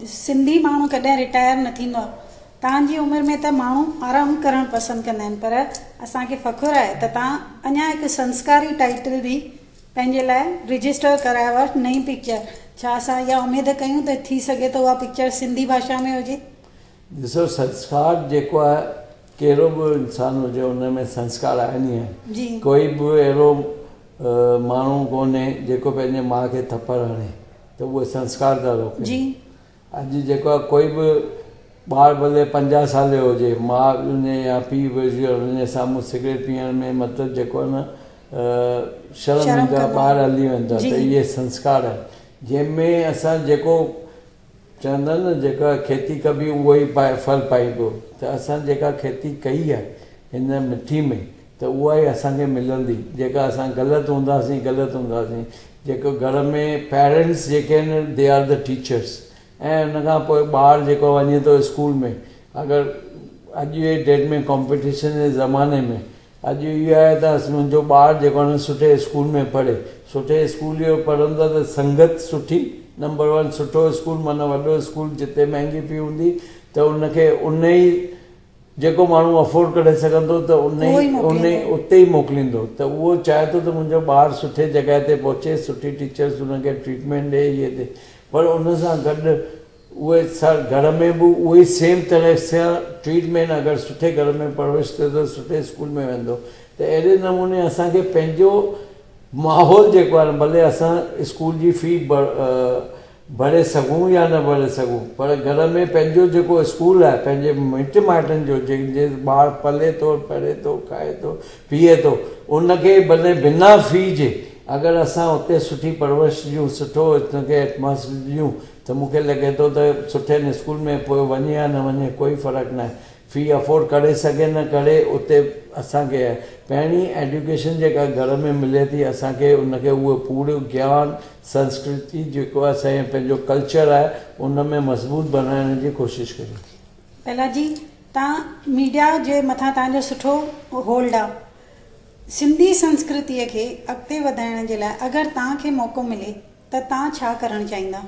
سنڌي ماڻهو ڪڏهن رٽائر نه ٿيندو آهي. توهان جي عمر ۾ ته ماڻهو آرام ڪرڻ پسند ڪندا آهن پر اسان کي فخر آهي ته توهان اڃا هڪ سنسڪاري ٽائيٽل به پنهنجي لاء رجسٽر ڪرايو آهي نئين پڪچر. ڇا اسان اها اميد ڪيون ته ٿي سگهي ٿو اها پڪچر سنڌي ڀاشا ۾ هجي؟ ڏسو سنسڪار جيڪو آهي ڪهڙو به انسان هجي ان ۾ سنسڪار آهن ئي آهن. ڪوئي به اهڙو ماڻهو ڪونهي جيڪو پنهنجي ماء کي ٿپڙ هڻي ته اهي سنسڪار ٿا روڪين. اڄ جيڪو آهي ڪوئي به ٻار ڀلي 50 سال جو هجي ماء به هجي يا پيء به هجي ان جي سامهون سگريٽ پيئڻ ۾ مطلب جيڪو آهي نه شرم ايندو آهي ٻاهر هلي ويندو آهي ته اهي سنسڪار آهن جنهن ۾ اسان جيڪو چوندا آهن نه جيڪا کيتي ڪبي اهو ئي ڦل پائبو ته اسان جيڪا کيتي ڪئي آهي هن مٺي ۾ ته اها ئي اسان کي ملندي جيڪا اسان غلط هونداسين غلط هونداسين جيڪو گهر ۾ پيرنٽس جيڪي آهن the are the teachers ۽ ان کان پوء ٻار جيڪو وڃي ٿو اسڪول ۾ اگر اڄ جي ڊيٽ ۾ ڪمپٽيشن جي زماني ۾ اڄ اهو آهي ته منهنجو ٻار جيڪو آهي نه سٺي اسڪول ۾ پڙهي سٺي اسڪول جو پڙهندو ته سنگت سٺي نمبر ون سٺو اسڪول معنيٰ وڏو اسڪول جتي مهنگي في هوندي ته ان کي ان ئي جيڪو ماڻهو افورڊ ڪري سگهندو ته ان ئي ان ئي اتي ئي موڪليندو ته اهو چاهي ٿو ته منهنجو ٻار سٺي جڳهه تي پهچي سٺي ٽيچرس ان کي ٽريٽمينٽ ڏي اهي ڏي پر ان سان گڏ اهي سر گهر ۾ به اهي سيم طرح سان ٽريٽمينٽ اگر سٺي گهر ۾ پرورش ٿئي ته سٺي اسڪول ۾ ويندو ته اهڙي نموني اسان کي پنهنجو ماحول جيڪو آهي ڀلي اسان اسڪول جي في ڀري سگهون يا نه ڀري سگهون پر گهر ۾ پنهنجو جيڪو اسڪول آهي پنهنجي مٽ مائٽن جو جنهن جي ٻار پلي ٿو پڙهي ٿو کائي ٿو پيئي ٿو ان کي ڀلي بنا في جي اگر اسان اتي سٺي پرورش ڏيون سٺو ان کي ايٽماسفيئر ڏيون ته مون کي لڳي ٿو ته سٺين اسڪول ۾ پوء وڃي يا نه وڃي ڪوئي فرق ناهي في افورڊ ڪري سگهي نه ڪري اتي اسان کي پهرين ايڊيوڪيشن جيڪا گهر ۾ ملي ٿي اسان کي ان کي اهو پورو گيان سنسڪرتي جيڪو اسان جو پنهنجو ڪلچر آهي ان ۾ مضبوط بنائڻ جي ڪوشش ڪريون. پهلا جي تان ميڊيا جي مٿان تان جو سٺو هولڊ آ سنڌي سنسڪرتي کي اڳتي وڌائڻ جي لاء اگر تان کي موقعو ملي ته توهان ڇا ڪرڻ چاهيندا؟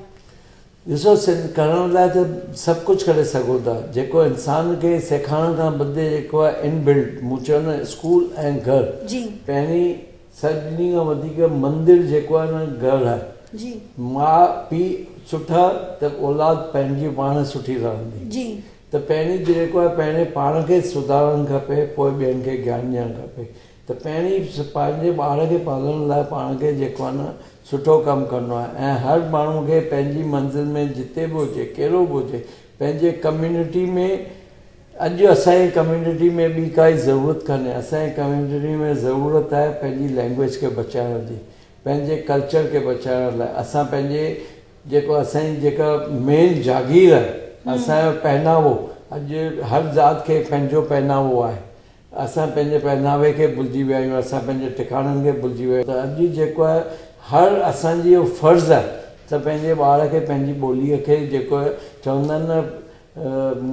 ڏسو سنڌ ڪرڻ لاء ته سڀ ڪجهه ڪري سگهون ٿا جيڪو انسان کي سيکارڻ کان بدلي جيڪو آهي ان بلڊ مون چيو نه اسڪول ۽ گهر جي. پهرين سڀني کان وڌيڪ مندر جيڪو آهي نه گهر آهي جي. ماء پيء سٺا ته اولاد پنهنجي پاڻ سٺي رهندي جي. ته پهرين جيڪو آهي پهرين پاڻ کي سڌارڻ کپي پوء ٻين کي گيان ڏيڻ کپي ته پهرين پنهنجي ٻار کي پالڻ لاء پاڻ کي جيڪو آهي نه سٺو ڪم ڪرڻو آهي ۽ هر ماڻهو کي پنهنجي منزل ۾ جتي به هجي ڪهڙو به هجي پنهنجي ڪميونٽي ۾ اڄ اسان جي ڪميونٽي ۾ ٻي ڪائي ضرورت ڪانهي اسان جي ڪميونٽي ۾ ضرورت آهي پنهنجي لينگويج کي بچائڻ جي پنهنجي ڪلچر کي بچائڻ لاء اسان پنهنجي جيڪو اسان جي جيڪا مين جاگير آهي اسان جو پهناوو اڄ هر ذات کي پنهنجو پهناوو آهي اسان پنهنجي پهناوي کي ڀلجي ويا آهيون، اسان پنهنجي ٽڪاڻن کي ڀلجي ويا آهيون ته اڄ جيڪو آهي هر اسان جي اهو فرض آهي ته پنهنجي ٻار کي پنهنجي ٻوليء کي جيڪو آهي چوندا آهن نه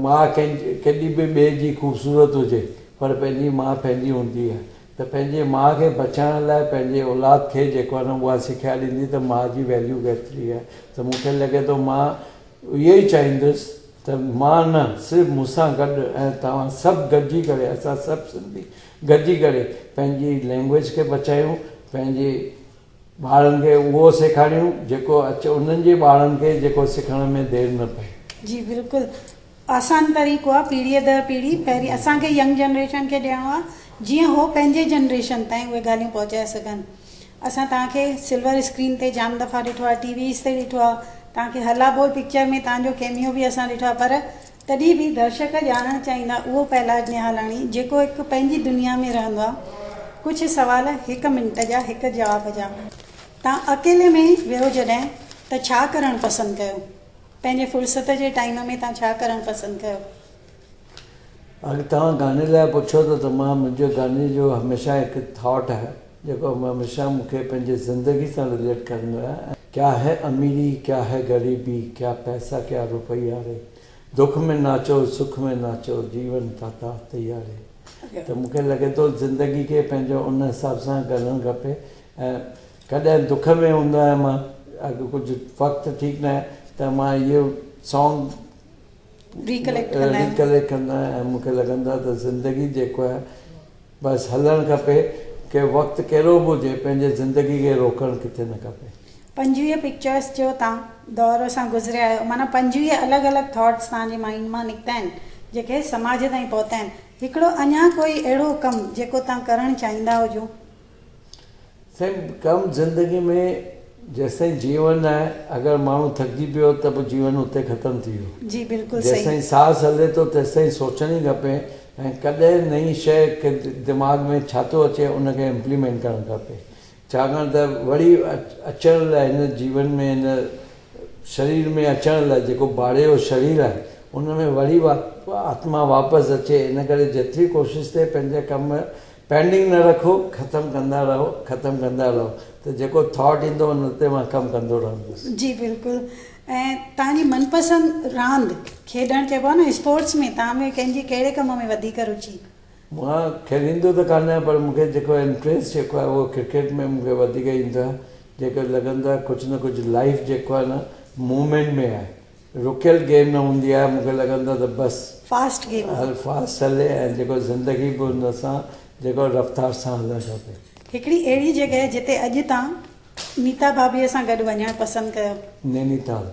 ماء ڪنهن ڪيڏي به ٻئي جي خوبصورت هجي پر پنهنجي ماء پنهنجي هوندي آهي ته پنهنجي ماء کي بچائڻ لاء پنهنجي اولاد کي جيڪو آهي نه اها سکيا ڏيندي ته ماء جي ويليو ڪيتري آهي ته مون کي لڳي ٿو مان اهو ئي چاهيندس ته مان نه صرف مون سان گڏ ۽ توهان سڀ گڏجي ڪري اسان سڀ سنڌي گڏجي ڪري پنهنجي لينگويج کي بچايون پنهنجي ٻارن کي اهو سيکاريون جيڪو اچ انهن جي ٻارن کي جيڪو سکڻ ۾ دير نه پئي. جي بلڪل آسان طريقو آ پيڙهي در پيڙهي پهرين اسان کي ينگ جنريشن کي ڏيڻو آ جيئن هو پنهنجي جنريشن تائين اهي ڳالهيون پهچائي سگهن اسان توهان کي سلور اسڪرين تي جام دفعا ڏٺو آ ٽي ويز تي ڏٺو آ توهان کي هلا بول پڪچر ۾ توهان جو ڪيميو به اسان ڏٺو آهي پر تڏهن به درشڪ ڄاڻڻ چاهيندا اهو پهلاج نهالاڻي جيڪو هڪ پنهنجي دنيا ۾ رهندو آهي ڪجهه سوال هڪ منٽ جا هڪ جواب جا. توهان اڪيلي ۾ ويهو جڏهن ته ڇا ڪرڻ پسند ڪيو؟ پنهنجي فرصت جي ٽائيم ۾ توهان ڇا ڪرڻ پسند ڪيو؟ اگر توهان گاني لاء پڇو ٿا ته مان منهنجو گاني جو هميشه هڪ ٿاٽ آهي جيڪو هميشه مون کي پنهنجي زندگي سان رليٽ ڪندو آهي ڪيا هي اميري ڪيا هي غريبي ڪيا پئسا ڪيا روپيا ري دک ۾ ناچو سک ۾ ناچو جيون داتا تياري ته مون کي لڳي ٿو زندگي کي پنهنجو ان حساب سان ڳڻڻ کپي ۽ ڪڏهن دک ۾ هوندو آهيان مان اڳ ڪجهه وقت ٺيڪ ناهي ته مان اهو سانگ ريڪليڪٽ ڪندا آهيون. ريڪليڪٽ ڪندو آهيان ۽ مون کي لڳندو آهي ته زندگي جيڪو آهي بس هلڻ کپي ڪي وقت ڪهڙو به هجي پنهنجي زندگي کي روڪڻ ڪٿي نه کپي. 25 پڪچرس جو توهان دور سان گذريا آهيو معنيٰ 25 الڳ الڳ ٿاٽس توهان جي مائينڊ مان نڪتا آهن جيڪي سماج تائين پهتا آهن هڪڙو اڃا ڪوئي اهڙو ڪم جيڪو توهان ڪرڻ چاهيندا هجو. سائين ڪم زندگي ۾ جيستائين جيون آهي اگر ماڻهو ٿڪجي پيو ته پوء جيون اتي ختم ٿي ويو. جي بلڪل صحيح. جيستائين ساس هلي ٿو تيستائين سوچڻ ئي کپي ۽ ڪڏهن نئين شيء کي دماغ ۾ ڇا ٿو اچي ان کي امپليمينٽ ڪرڻ کپي ڇاڪاڻ ته وري اچڻ لاء هن جيون ۾ هن شرير ۾ اچڻ لاء جيڪو باڙي جو شرير آهي ان ۾ وري آتما واپس اچي ان ڪري جيتري ڪوشش ٿئي پنهنجا ڪم پينڊنگ نه رکو ختم ڪندا رهو ختم ڪندا رهو ته جيڪو ٿاٽ ايندو ان تي مان ڪم ڪندو رهندس. جي بلڪل ۽ توهان جي من پسند راند کيڏڻ چئبو آهي نه اسپورٽس ۾ توهان ۾ ڪنهن جي ڪهڙي ڪم ۾ وڌيڪ رچي؟ مان کيڏيندو ته ڪانه آهيان پر مون کي جيڪو انٽريسٽ جيڪو آهي اهو ڪرڪيٽ ۾ مون کي وڌيڪ ايندو آهي جيڪو لڳندو آهي ڪجهه نه ڪجهه لائيف جيڪو آهي نه موومينٽ ۾ آهي رڪيل گيم نه هوندي آهي مون کي لڳندو آهي ته بس فاسٽ گيم هل فاسٽ هلي ۽ جيڪو زندگي به ان سان جيڪو رفتار سان هلڻ کپي. هڪڙي اهڙي جڳهه جتي اڄ توهان نيتا ڀاڀيء سان گڏ وڃڻ پسند ڪيو؟ نينيتال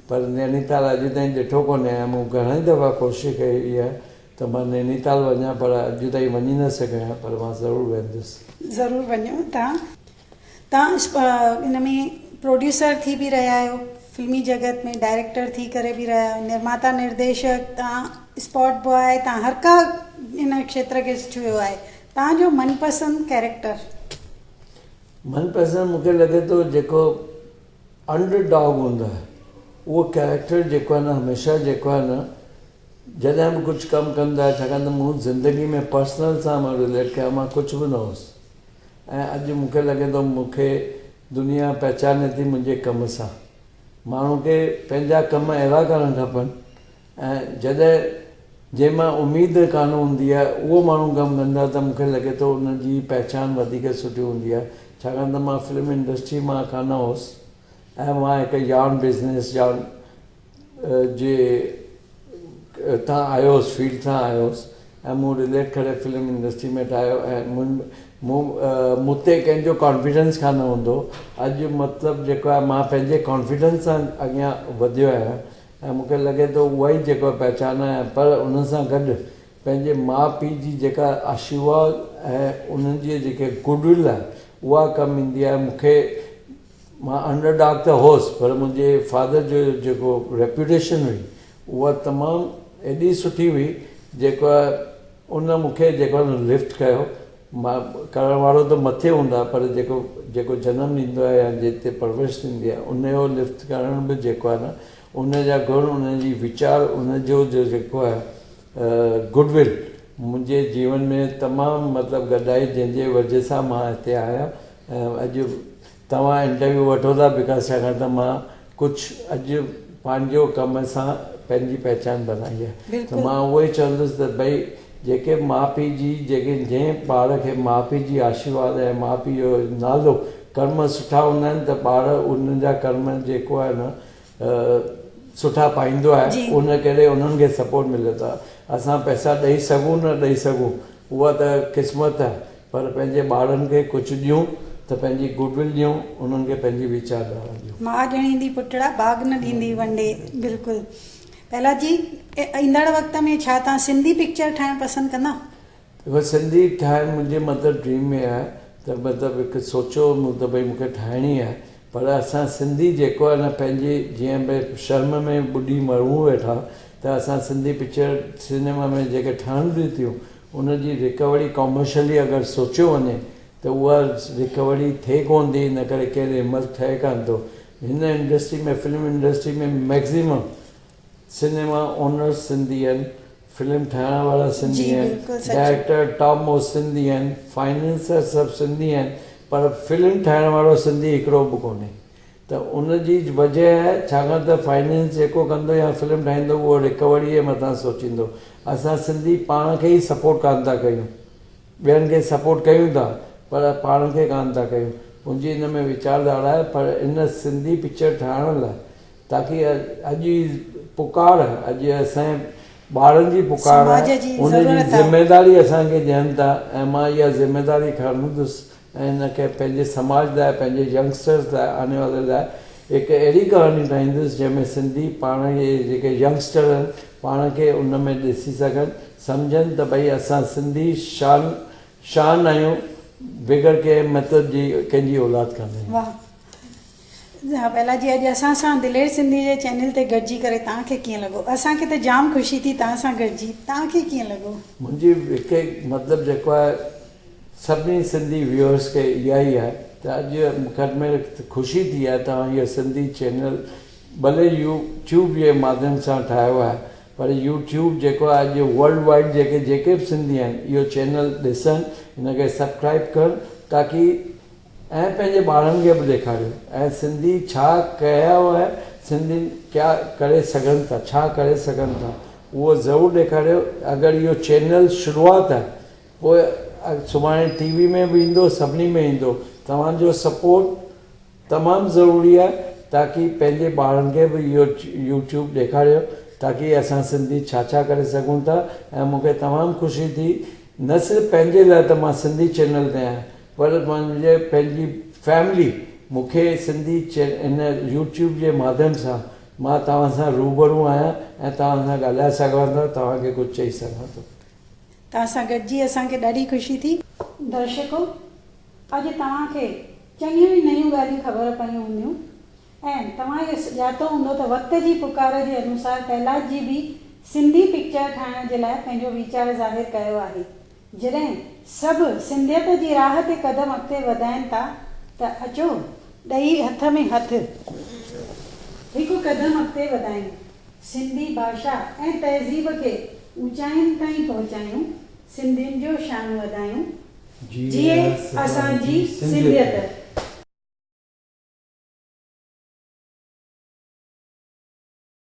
پر نينيتال اڄ تائين ڏٺو ڪونهي ۽ مون گهڻائي دفعا ڪوشش ڪئي آهي ته مان نينيتال وڃان پر اڄ تائين وڃي نه سگهيو آهيان پر مان ضرور ويندس. ضرور وڃو توهان. توهان ان ۾ پروڊيوسر ٿي به رهيا آهيو، فلمي جڳت ۾ ڊائريڪٽر ٿي ڪري به رهيا آهيو، نرماتا نرديشڪ، توهان اسپاٽ بواء، توهان هر ڪا ان کيتر کي ڇهيو آهي، توهان جو من پسند ڪيريڪٽر؟ من پسند مون کي لڳي ٿو جيڪو انڊر ڊاگ هوندو آهي اهو ڪيريڪٽر جيڪو آهي نه هميشه جيڪو آهي نه جڏهن به ڪجهه ڪم ڪندو آهي ڇاڪاڻ ته مون زندگي ۾ پرسنل سان مان رليٽ ڪيان مان ڪجهه به نه هوس ۽ اڄ مون کي لڳي ٿو مون کي دنيا پهچاني ٿي منهنجي ڪم سان. ماڻهو کي پنهنجا ڪم اهڙا ڪرڻ کپن ۽ جڏهن جنهن مان اميد ڪانه هوندي آهي اهو ماڻهو ڪم ڪندو آهي ته مون کي لڳي ٿو ان جي پهچان وڌيڪ سٺي هوندي آهي ڇاڪاڻ ته مان فلم انڊسٽري مان ڪانه هوس ۽ مان هڪ يارن بزنس يارن جي تان آيو هوس فيلڊ تان آيو هوس ۽ مون رليٽ ڪري فلم انڊسٽري ۾ ٺاهيو ۽ مون مون تي ڪنهن جو ڪانفيڊنس ڪانه هوندو اڄ مطلب جيڪو آهي مان پنهنجي ڪانفيڊنس سان اڳيان وڌيو آهيان ۽ مون کي لڳي ٿو اها ئي جيڪو پهچان آهي پر ان سان گڏ پنهنجي ماء پيء جي جيڪا آشيرواد ۽ انهن جي جيڪي گڊ ول آهي اها ڪم ايندي آهي مون کي مان انڊر ڊاگ ته هوس پر منهنجي فادر جو جيڪو ريپيوٽيشن هئي اها تمام ايڏي سٺي هئي جيڪو ان مون کي جيڪو آهي لفٽ ڪيو مان ڪرڻ وارو ته مٿي هوندو آهي پر جيڪو جيڪو جنم ڏيندو آهي يا جتي پرورش ٿيندي آهي ان جو لفٽ ڪرڻ به جيڪو آهي نه ان جا گڻ ان جي ويچار ان جو جيڪو آهي گڊ ول منهنجي جيون ۾ تمام مطلب گڏ آئي جنهن جي وجه سان مان هتي آهيان ۽ اڄ توهان انٽرويو وٺو ٿا because ڇاڪاڻ ته مان ڪجهه اڄ پنهنجو ڪم سان پنهنجي پهچان بنائي آهي ته مان اهو ئي چوندس ته ڀئي جيڪي ماء پيء جي جيڪي جنهن ٻار کي ماء پيء جي آشيرواد ۽ ماء پيء جو نالو ڪرم سٺا هوندا آهن ته ٻار انهن جا ڪرم جيڪو آهي نه سٺا پائيندو آهي ان ڪري انهن کي سپورٽ ملي ٿو اسان پئسا ڏئي سگهون نه ڏئي سگهون اها ته قسمت آهي پر پنهنجي ٻارن کي ڪجهه ڏيون ته پنهنجي گڊ ول ڏيون انهن کي پنهنجي ويچار ڌارا ڏيون. ماء ڄڻيندي پٽڙا باغ نه ڏيندي ونڊي بلڪل پهلاج جي ايندڙ وقت ۾ ڇا توهان سنڌي پڪچر ٺاهڻ پسند ڪندا؟ اهو سنڌي ٺاهڻ منهنجي مطلب ڊريم ۾ آهي ته مطلب هڪ سوچيو مون ته ڀئي مون کي ٺاهڻي آهي پر اسان سنڌي جيڪو آهي نه پنهنجي جيئن ڀئي شرم ۾ ٻڏي مرون ويٺا ته اسان سنڌي پڪچر سئنيما ۾ جيڪي ٺهن به ٿيون ان جي رڪوري ڪامرشلي اگر سوچيو وڃي ته اها رڪوري ٿئي ڪونه ٿي ان ڪري ڪير همت ٺهي ڪانه ٿو هن industry ۾ film industry ۾ maximum cinema owners Sindhi آهن، فلم ٺاهڻ وارا سنڌي آهن، ڊائريڪٽر ٽاپ موسٽ سنڌي آهن، فائننسر سڀ سنڌي آهن پر فلم ٺاهڻ وارو سنڌي هڪڙو به ڪونهي ته ان جي وجه آهي ڇاڪاڻ ته فائننس جيڪو ڪندو يا فلم ٺاهيندو اهو رڪوري جي مٿان سوچيندو اسان سنڌي پاڻ کي ئي سپورٽ ڪانه ٿا ڪيون ٻين کي سپورٽ ڪيون ٿا پر پاڻ کي ڪانه ٿا ڪيون منهنجي ان ۾ ويچار ڌارا آهي پر ان سنڌي پڪچر ٺاهڻ لاء تاڪي اڄ جي پڪار اڄ اسان جي ٻارن جي پڪار آهي ان جي ذميداري اسان کي ڏين ٿا ۽ مان اها ذميداري کڻندس ۽ ان کي پنهنجي سماج لاء پنهنجي ينگسٽرز لاء آني والي لاء هڪ اهڙي ڪهاڻي ٺاهيندس جنهن ۾ سنڌي پاڻ کي جيڪي ينگسٽر آهن پاڻ کي ان ۾ ڏسي سگهن سمجهن ته ڀئي اسان سنڌي شان شان آهيون بغير ڪنهن مطلب جي ڪنهن جي اولاد ڪانه آهيون. واھ پهلا جي اڄ اسان سان دلير سنڌي جي چينل تي گڏجي ڪري توهان کي ڪيئن لڳو اسان کي ته جام خوشي ٿي توهان سان گڏجي توهان کي ڪيئن لڳو. منهنجي هڪ مطلب جيڪو آهي سڀني سنڌي ويوئرس کي اها ئي آهي ته اڄ مون کي خوشي ٿي آهي توهان اهو سنڌي چينل ڀلي يو ٽيوب جي ماڌيم سان ٺاهيو آهي پر يو ٽيوب جيڪو آهي اڄ ورلڊ وائيڊ جيڪي جيڪي به سنڌي آهن اهو چينل ڏسن هن کي سبسڪرائب ڪن تاڪي ۽ پنهنجي ٻارن کي به ڏيکاريو ۽ سنڌي ڇا ڪيو آهي سنڌي ڪيا ڪري سگهن ٿا ڇا ڪري سگهن ٿا اهو ضرور ڏيکاريو اگر اهو چينل شروعات آهي پوء سڀاڻي ٽي وي ۾ به ايندو سڀني ۾ ايندو توهان جو سپورٽ تمام ضروري آهي تاڪي پنهنجي ٻارن کي به اهو يوٽيوب ڏيکاريو تاڪي اسان سنڌي ڇا ڇا ڪري سگهون ٿا ۽ مون کي تمام خوشي ٿي نه صرف پنهنجي لاء ته مان سنڌي چينل تي آهيان پر منهنجي پنهنجي فيملي مون کي سنڌي هن يوٽيوب جي ماڌيم سان مان توهان سان روبرو آهيان ۽ توهان سان ڳالهائي سگهان ٿو توهان کي ڪجهه چئي سگهان ٿو. توهان سان گڏجي اسان کي ڏاڍي خوشي ٿي. درشڪو اڄ توهان کي چڱيون ئي نيون ڳالهيون خبر پيون هونديون ۽ توهان اهو ڄاتو هوندو ته وقت جي پڪار جي انوسار پهلاج جي به سنڌي پڪچر ٺاهڻ جي لاء پنهنجو ويچار ظاهر ڪيو آهي. جڏهن سڀ سنڌيت جي راهه تي قدم اڳتي وڌائين ٿا ته اچو ڏئي هٿ ۾ هٿ هڪ قدم اڳتي وڌايون، سنڌي ڀاشا ۽ تهذيب کي اوچاين تائين پهچايون، سنڌين جو شان وڌايون. جيئي اسان جي سنڌيت.